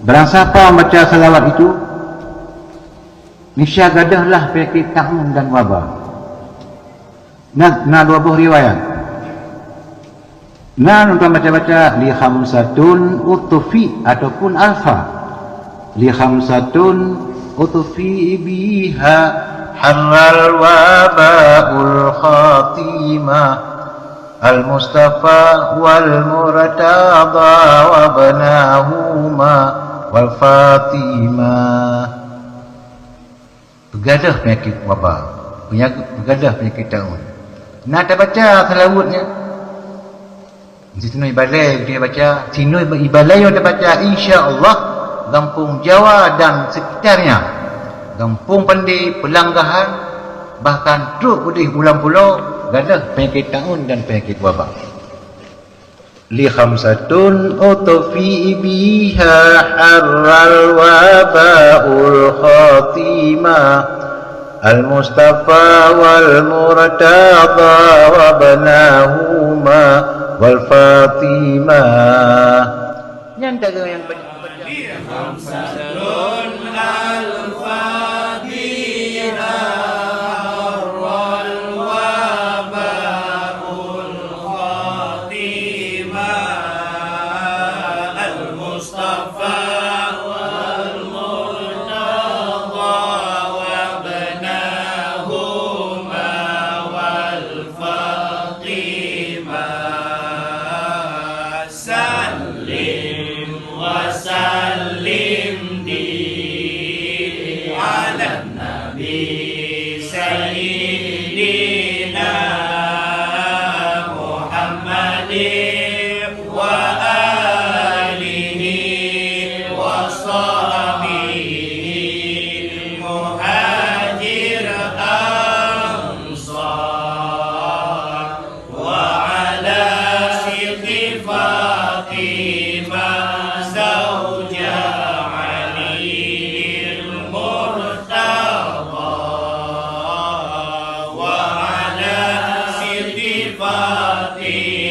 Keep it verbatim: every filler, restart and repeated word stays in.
Barang sapa membaca salawat itu, niscaya gadahlah penyakit ta'un dan waba. Na, na dua boh riwayat. Na nonton baca-baca li khamsatun utfi ataupun alfa. Li khamsatun utfi biha harral wabaul khatimah. Al-Mustafa wal Murtada wabnahuma wal Fatimah. Peugadôh peunyakét waba, peunyakét, peugadôh peunyakét ta'un. Na tabaca seulaweuet nyan. Di sinoe ibalai tabaca, sinoe ibalai nyoe tabaca, insya Allah, gampông Jawa dan sekitarnya, gampông Pande, Peulanggahan, bahkan trok udeh Ulam Pulo, gadôh peunyakét ta'un dan peunyakét waba. Li khamsatun utfi biha harral wabaul khatimah. Al-Mustafa wal Murtada wabnahuma wal Fatimah. Nyan cara nyang beutôi. Khamsatun al-Fatihah, wal wabaul khatimah, al-Mustafa wal Murtada wabnahuma wal Fatimah. Sallim wa sallim di ala nabi sayyidina Muhammadin wa alihi wa sahbihi muhajir ansar. وعلى سيدتي فاطمة زوج علي المرتضى، وعلى سيدتي فاطمة